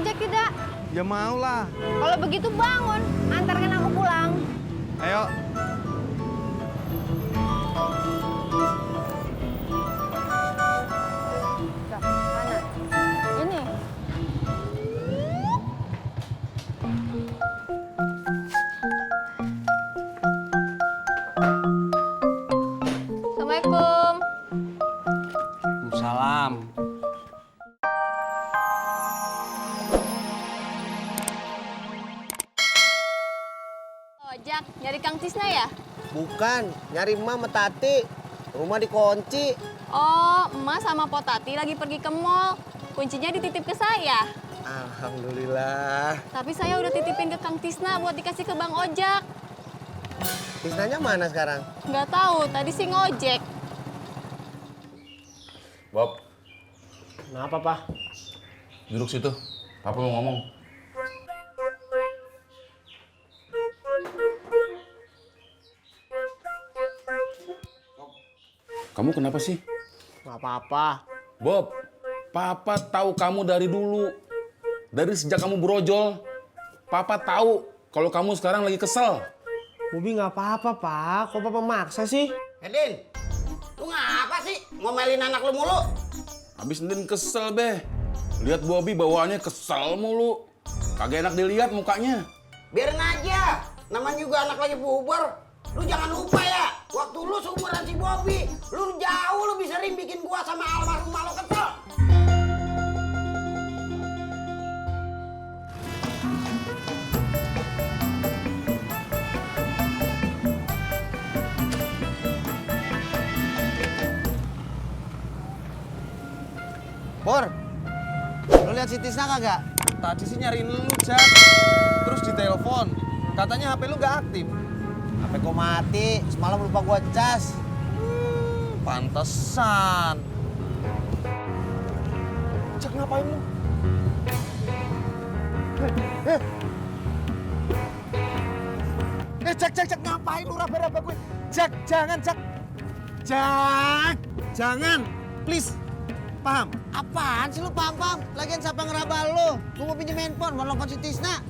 ngojek tidak? Ya mau lah. Kalau begitu bangun, antarkan aku pulang. Ayo. Mana? Ini. Assalamualaikum. Salam. Ojak, nyari Kang Tisna ya? Bukan, nyari emak sama Tati. Rumah dikunci. Oh, emak sama Potati lagi pergi ke mall. Kuncinya dititip ke saya. Alhamdulillah. Tapi saya udah titipin ke Kang Tisna buat dikasih ke Bang Ojak. Tisnanya mana sekarang? Nggak tahu, tadi sih ngojek. Bob, Kenapa, Pak? duduk situ. Papa mau ngomong. Kamu kenapa sih? Nggak apa-apa. Bob, Papa tahu kamu dari dulu. Dari sejak kamu brojol. Papa tahu kalau kamu sekarang lagi kesel. Bobi nggak apa-apa, Pak. Kok Papa maksa sih? Edin, lu ngapa sih ngomelin anak lu mulu? Habis Ndin kesel, Beh. Lihat Bobby bawaannya kesel mulu. Kagak enak dilihat mukanya. Biarin aja, namanya juga anak lagi puber. Lu jangan lupa ya, waktu lu seumuran si Bobby, lu jauh lebih sering bikin gua sama almarhum lo kesel. Pur, lu lihat si Tisna kagak? Tadi sih nyariin lu, Jak. Terus ditelepon. Katanya HP lu nggak aktif. HP gua mati, semalam lupa gua cas. Pantesan. Jak, ngapain lu? Jak, ngapain lu raba-raba gue? Jak, jangan, Jak. Jak, jangan. Please. Paham? Apaan sih lu pam-pam? Lagian siapa ngeraba lu? Gua mau pinjem handphone, mau nelfon si Tisna.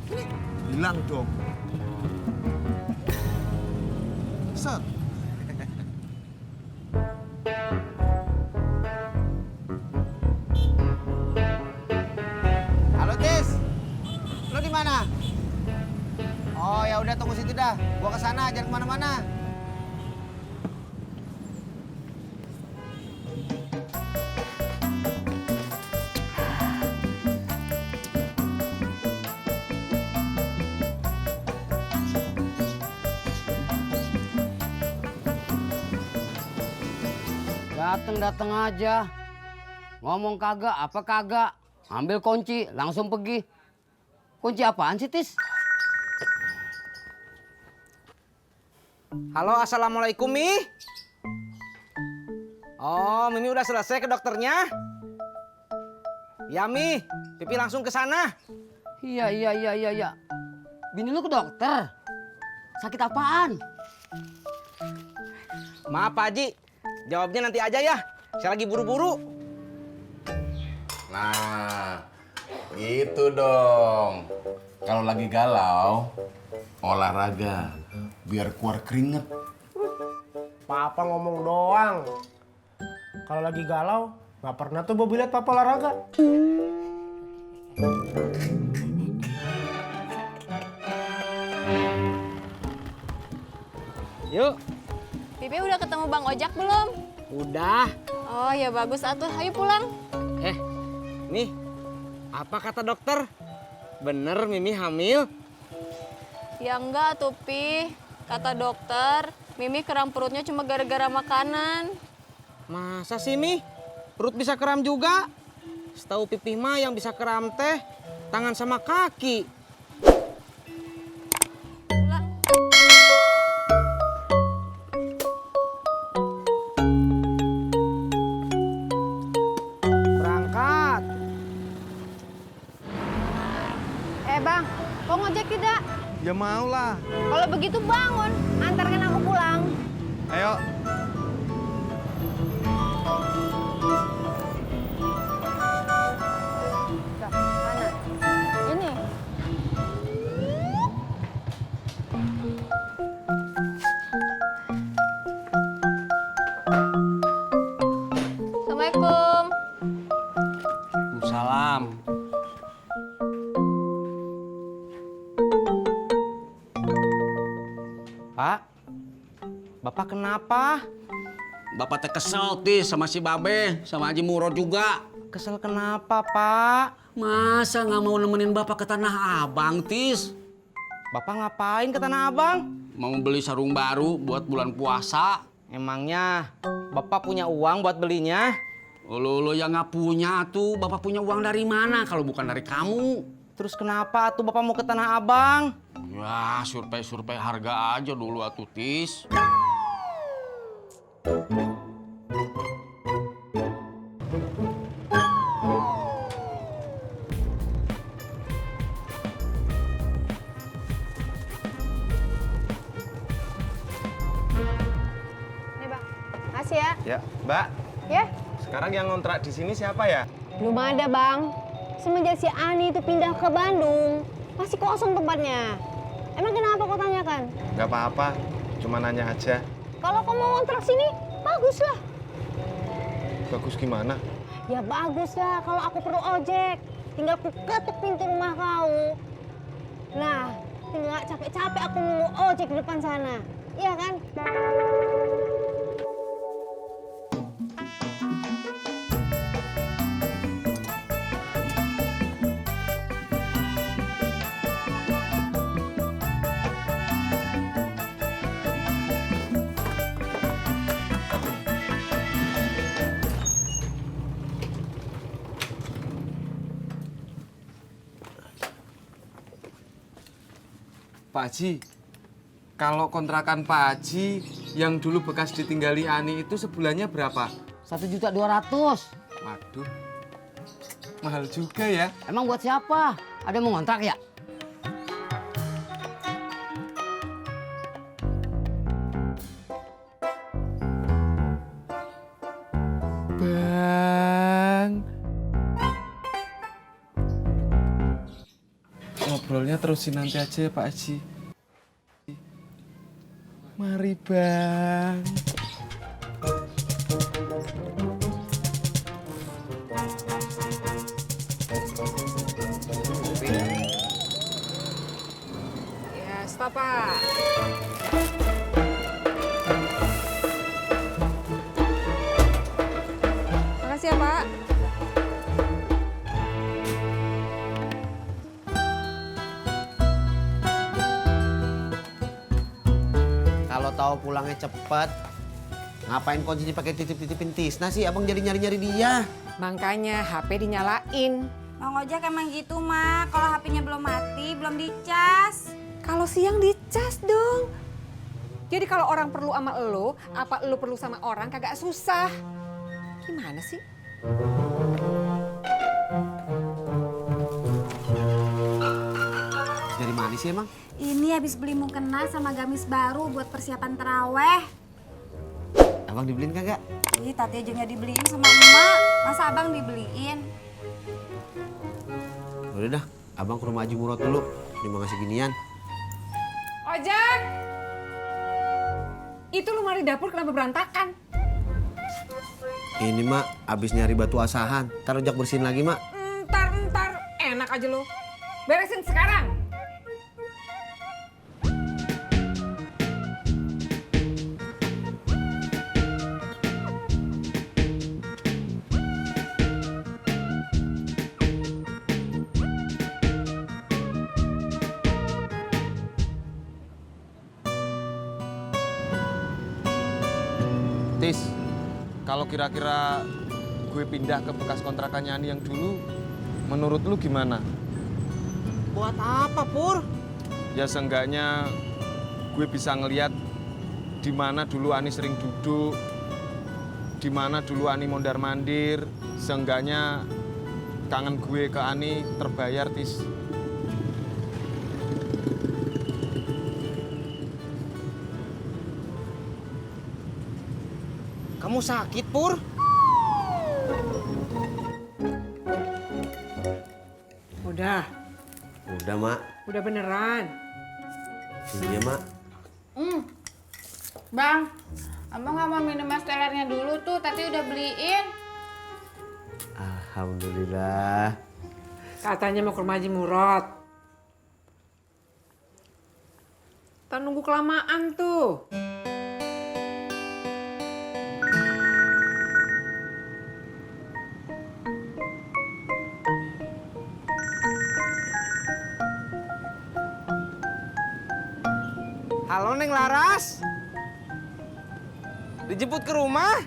Bilang dong. Set. Halo Tis, lu di mana? Oh ya udah tunggu situ dah, gua kesana jangan kemana-mana. Dateng aja. Ngomong kagak, apa kagak. Ambil kunci, langsung pergi. Kunci apaan sih, Tis? Halo, assalamualaikum, Mi. Oh, Mimi udah selesai ke dokternya? Ya, Mi. Pipi langsung ke sana. Iya. Bini lu ke dokter. Sakit apaan? Maaf, Pak Haji. Jawabnya nanti aja ya. Saya lagi buru-buru. Nah, gitu dong. Kalau lagi galau, olahraga. Biar keluar keringet. Papa ngomong doang. Kalau lagi galau, nggak pernah tuh Bobi lihat Papa olahraga. Yuk. Pipi udah ketemu Bang Ojak belum? Udah. Oh ya bagus atuh, ayo pulang. Mi. Apa kata dokter? Bener Mimi hamil? Ya enggak tuh, Pi. Kata dokter, Mimi kram perutnya cuma gara-gara makanan. Masa sih, Mi? Perut bisa kram juga? Setahu Pipih mah yang bisa kram teh tangan sama kaki. Pulang. Berangkat. Bang, kok ngojek tidak? Ya mau lah. Kalau begitu bangun, antarkan aku pulang. Ayo. Mana? Assalamualaikum. Salam. Pak, Bapak kenapa? Bapak teh kesel tis sama si Babe, sama Haji Murod juga. Kesel kenapa, Pak? Masa nggak mau nemenin Bapak ke Tanah Abang, Tis? Bapak ngapain ke Tanah Abang? Mau beli sarung baru buat bulan puasa. Emangnya Bapak punya uang buat belinya? Lo yang nggak punya tuh, Bapak punya uang dari mana kalau bukan dari kamu? Terus kenapa tuh Bapak mau ke Tanah Abang? Ya, survei harga aja dulu atuh, Tis. Nih bang, makasih ya. Ya, Mbak. Ya, Sekarang yang ngontrak di sini siapa ya? belum ada bang. Semenjak si Ani itu pindah ke Bandung, masih kosong tempatnya. Emang kenapa kau tanyakan? Nggak apa-apa, cuma nanya aja. Kalau kau mau ngontrak sini, bagus lah. Bagus gimana? Ya bagus lah kalau aku perlu ojek. Tinggal aku ketuk pintu rumah kau. Nah, tinggal capek-capek aku nunggu ojek di depan sana. Iya kan? Pak Haji, kalau kontrakan Pak Haji yang dulu bekas ditinggali Ani itu sebulannya berapa? 1.200.000. Waduh, mahal juga ya. Emang buat siapa? Ada yang mau ngontrak ya? Bang, ngobrolnya terusin nanti aja ya Pak Haji. Mari Bang. Ya, stop Pak. Makasih ya Pak. Kalau tahu pulangnya cepet, ngapain kuncinya pakai titip-titipin Tisna sih? Abang jadi nyari-nyari dia. Makanya HP dinyalain. Bang Ojek emang gitu, Mak. Kalau HP-nya belum mati, belum dicas. Kalau siang dicas dong. Jadi kalau orang perlu sama elo, apa elo perlu sama orang kagak susah. Gimana sih? Dari mana sih emang? Ini habis beli mukena sama gamis baru buat persiapan teraweh. Abang dibeliin kagak? Ih, tati aja nggak dibeliin sama emak. Masa abang dibeliin? Udah dah, abang ke rumah Haji Murod dulu. Dia mau ngasih ginian. Ojek! Itu lemari dapur kenapa berantakan? Ini mak, abis nyari batu asahan. Ntar ojek bersihin lagi mak. Ntar. Enak aja lo. Beresin sekarang. Tis, kalau kira-kira gue pindah ke bekas kontrakannya Ani yang dulu, menurut lu gimana? Buat apa, Pur? Ya seenggaknya gue bisa ngeliat di mana dulu Ani sering duduk, di mana dulu Ani mondar-mandir. Seenggaknya kangen gue ke Ani terbayar, Tis. Kamu sakit, Pur? Udah. Udah mak. Udah beneran. Iya mak. Bang, abang nggak mau minum es telernya dulu tuh. Tati udah beliin. Alhamdulillah. Katanya mau ke rumah Haji Murad. Kita nunggu kelamaan tuh. Halo Neng Laras. Dijemput ke rumah?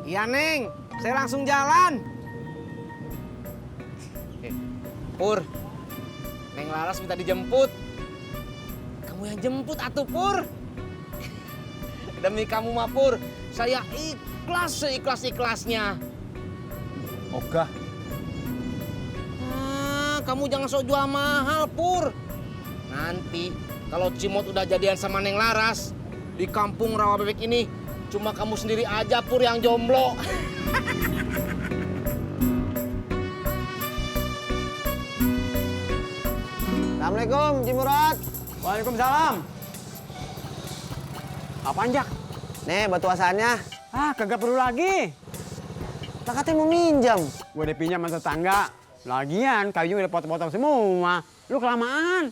Iya Neng, saya langsung jalan. Pur, Neng Laras minta dijemput. Kamu yang jemput atuh Pur. Demi kamu mah Pur, saya ikhlas seikhlas-ikhlasnya. Ogah. Kamu jangan sok jual mahal Pur. Nanti kalau Cimot udah jadian sama Neng Laras, di kampung Rawa Bebek ini cuma kamu sendiri aja Pur yang jomblo. Assalamualaikum, Haji Murad. Waalaikumsalam. Apaan, Jak? Nih, batu asannya. Ah, kagak perlu lagi. Lah katanya mau minjam. Gue udah pinjam sama tetangga. Lagian kayu udah potong-potong semua. Lu kelamaan.